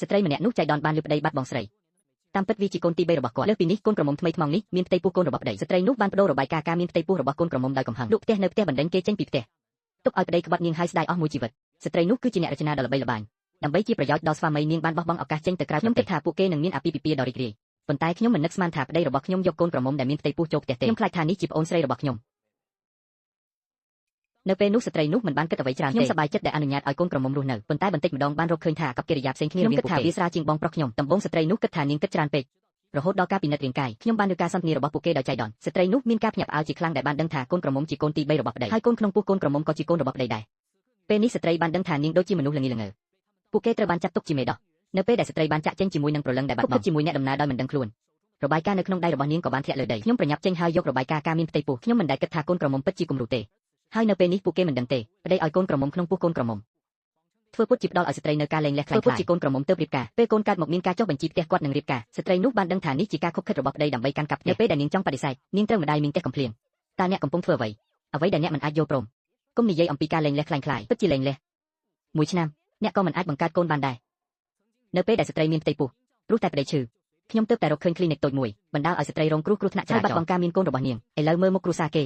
ស្ត្រីម្នាក់នោះចៃដន្យបានលឺប្តីបាត់បងស្រីតាមពិតវាជាកូនទី3របស់គាត់លើសពីនេះកូនក្រមុំថ្មីថ្មោងនេះមានផ្ទៃពោះកូនរបស់ប្តីស្ត្រីនោះបានបដូររបាយការណ៍ការមានផ្ទៃពោះរបស់កូនក្រមុំដោយកំហឹងលក់ផ្ទះនៅផ្ទះបណ្ដេញគេចេញពីផ្ទះទុកឲ្យប្តីក្បត់នាងហើយស្ដាយអស់មួយជីវិតស្ត្រីនោះគឺជាអ្នករចនាដ៏ល្បីល្បាញដើម្បីជាប្រយោជន៍ដល់ស្វាមីនាងបានបោះបង់ឱកាសចេញទៅក្រៅខ្ញុំគិតថាពួកគេនឹងមានអាពាហ៍ពិពាហ៍ដ៏រីករាយប៉ុន្តែខ្ញុំមិននឹកស្មានថាប្តីរបស់ខ្ញុំយកកូនក្រមុំដែលមានផ្ទៃពោះចូលផ្ទះទេខ្ញុំខ្លាចថានេះជាប្អូនស្រីរបស់ខ្ញុំនៅពេលនោះស្ត្រីនោះមិនបានគិតអ្វីច្រើនទេខ្ញុំសប្បាយចិត្តដែលអនុញ្ញាតឲ្យកូនក្រមុំរស់នៅប៉ុន្តែបន្តិចម្ដងបានរកឃើញថាអាកប្បកិរិយាផ្សេងគ្នារវាងពួកគេខ្ញុំគិតថាវាស្រាលជាងបងប្រុសខ្ញុំដំបូងស្ត្រីនោះគិតថានាងគិតច្រើនពេករហូតដល់ការពិនិត្យរាងកាយខ្ញុំបានលើការសន្ទនារបស់ពួកគេដោយចៃដន្យស្ត្រីនោះមានការភ្ញាក់ផ្អើលជាខ្លាំងដែលបានដឹងថាកូនក្រមុំជាកូនទី3របស់ប្តីហើយកូនក្នុងពោះកូនក្រមុំក៏ជាកូនរបស់ប្តីដែរពេលនេះស្ត្រីបានដឹងថានាងដូចជាមនុស្សល្ងីល្ងើពួកគេត្រូវបានចាត់ទុកជាមេដោះនៅពេលដែលស្ត្រីបានចាក់ចេញជាមួយនឹងព្រលឹងដែលបាត់បង់ជាមួយអ្នកដំណើរដោយមិនដឹងខ្លួនរបាយការណ៍នៅក្នុងដៃរបស់នាងក៏បានធ្លាក់លើដីខ្ញុំប្រញាប់ចេញហើយយករបាយការណ៍ការមានផ្ទៃពោះខ្ញុំមិនដែលគិតថាកូនក្រមុំពិតជាគំរូទេហើយនៅពេលនេះពួកគេមិនដឹងទេប្តីឲ្យកូនក្រមុំក្នុងពោះកូនក្រមុំធ្វើពុតជាផ្ដល់ឲ្យស្ត្រីនៅការលែងលះខ្លាំងធ្វើពុតជាកូនក្រមុំទៅរៀបការពេលកូនកើតមកមានការចុះបញ្ជីផ្ទះគាត់នឹងរៀបការស្ត្រីនោះបានដឹងថានេះជាការខុបខិតរបស់ប្តីដើម្បីកាន់កាប់ផ្ទះនៅពេលដែលនាងចង់បដិសេធនាងត្រូវម្ដាយមីងផ្ទះកំភ្លៀងតើអ្នកកំពុងធ្វើអ្វីអ្វីដែលអ្នកមិនអាចយល់ព្រមកុំនិយាយអំពីការលែងលះខ្លាំងខ្លាយពិតជាលែងលះមួយឆ្នាំអ្នកក៏មិនអាចបង្កើតកូនបានដែរនៅពេលដែលស្ត្រីមានផ្ទៃពោះព្រោះតែប្តីឈឺខ្ញុំទើបតែរកឃើញគ្លីនិកតូចមួយបណ្ដាលឲ្យស្ត្រីរងគ្រោះគ្រោះថ្នាក់ចរាចរណ៍បាត់បង់ការមានកូនរបស់នាងឥឡូវមើលមុខគ្រួសារគេ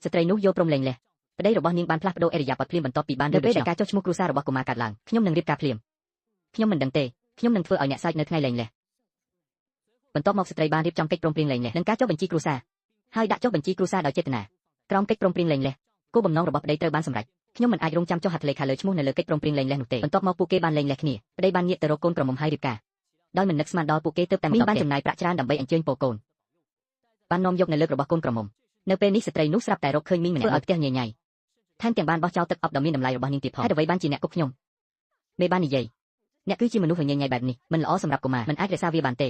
ស្ត្រីនោះយល់ព្រមលែងលះប្តីរបស់នាងបានផ្លាស់ប្ដូរឥរិយាបថភ្លាមបន្ទាប់ពីបាននៅពេលដែលការចុះឈ្មោះគ្រួសាររបស់កុមារកើតឡើងខ្ញុំនឹងរៀបការភ្លាមខ្ញុំមិនដឹងទេខ្ញុំនឹងធ្វើឲ្យអ្នកសើចនៅថ្ងៃលែងលះបន្ទាប់មកស្ត្រីបានរៀបចំកិច្ចព្រមព្រៀងលែងលះនិងការចុះបញ្ជីគ្រួសារហើយដាក់ចុះបញ្ជីគ្រួសារដោយចេតនាក្រោមកិច្ចព្រមព្រៀងលែងលះគោលបំណងរបស់ប្តីត្រូវបានសម្រេចខ្ញុំមិនអាចរងចាំចុះហត្ថលេខាលើឈ្មោះនៅលើកិច្ចព្រមព្រៀងលែងលះនោះទេបន្ទាប់មកពួកគេបានលែងលះគ្នាប្តីបានងាកទៅរកកូនក្រមុំហើយរៀបការដោយមិននឹកស្មានដល់ពួកគេទើបតែមកបានចំណាយប្រាក់ច្រើនដើម្បីអញ្ជើញពោកូនបាននាំយកនៅលើករបស់កូនក្រមុំនៅពេលនេះស្ត្រីនោះស្រាប់តែរកឃើញមីងម្នាក់ឲ្យផ្ទះញ៉ៃញ៉ៃថែមទាំងបានបោះចោលទឹកអប់ដ៏មានតម្លៃរបស់នាងទៀតផងហេតុអ្វីបានជាអ្នកគុកខ្ញុំមេបាននិយាយអ្នកគឺជាមនុស្សញ៉ៃញ៉ៃបែបនេះមិនល្អសម្រាប់កុមារមិនអាចរក្សាវាបានទេ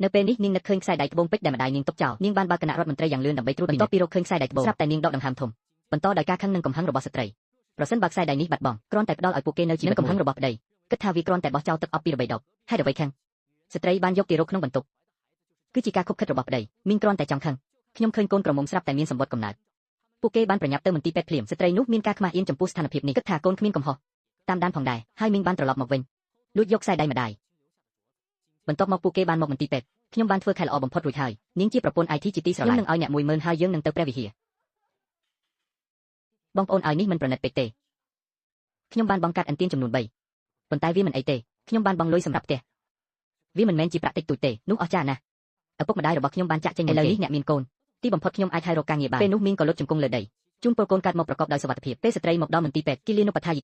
នៅពេលនេះនាងនឹកឃើញខ្សែដៃត្បូងពេជ្រដែលម្ដាយនាងទុកចោលនាងបានបើកគណៈរដ្ឋមន្ត្រីយ៉ាងលឿនដើម្បីត្រួតពិនិត្យបន្ទាប់ពីរកឃើញខ្សែដៃត្បូងស្រាប់តែនាងដកដង្ហើមធំបន្តដោយការខឹងនិងកំហឹងរបស់ស្ត្រីប្រសិនបើខ្សែដៃនេះបាត់បង់គ្រាន់តែផ្ដល់ឲ្យពួកគេនៅជីវិតកំហឹងរបស់ប្តីគិតថាវាគ្រាន់តែបោះចោលទឹកអប់ពីរបីដបហេតុអ្វីខឹងស្ត្រីបានយកទារកក្នុងបន្ទប់គឺជាការខុបខិតរបស់ប្តីមីងគ្រាន់តែចង់ខឹងខ្ញុំឃើញកូនក្រមុំស្រាប់តែមានសម្បត្តិកំណើតពួកគេបានប្រញាប់ទៅមន្ទីរពេទ្យភ្លាមស្ត្រីនោះមានការខ្មាស់អៀនចំពោះស្ថានភាពនេះគិតថាកូនគ្មានកំហុសតាមដានផងដែរហើយមីងបានត្រឡប់មកវិញលួចយកខ្សែដៃម្ដាយបន្ទាប់មកពួកគេបានមកមន្ទីរពេទ្យខ្ញុំបានធ្វើខែល្អបំផុតរួចហើយនាងជាប្រពន្ធ IT ជាទីស្រឡាញ់ខ្ញុំនឹងឲ្យអ្នក10000ហើយយើងនឹងទៅព្រះវិហារបងប្អូនឲ្យនេះមិនប្រណិតពេកទេខ្ញុំបានបង់កាត់អន្ទានចំនួន3ប៉ុន្តែវាមិនអីទេខ្ញុំបានបង់លុយសម្រាប់ផ្ទះវាមិនមែនជាប្រាក់តិចតួចទេនោះអស្ចារ្យណាស់ឪពុកម្ដាយរបស់ខ្ញុំបានចាក់ចេញឥឡូវនេះអ្នកមានកូនទីបំផុតខ្ញុំអាចឲ្យរកការងារបានពេលនោះមីងក៏លុតជង្គង់លើដីជូនពលកូនកើតមកប្រកបដោយសុវត្ថិភាពពេលស្ត្រីមកដល់មន្ទីរពេទ្យគិលានុបដ្ឋាយិ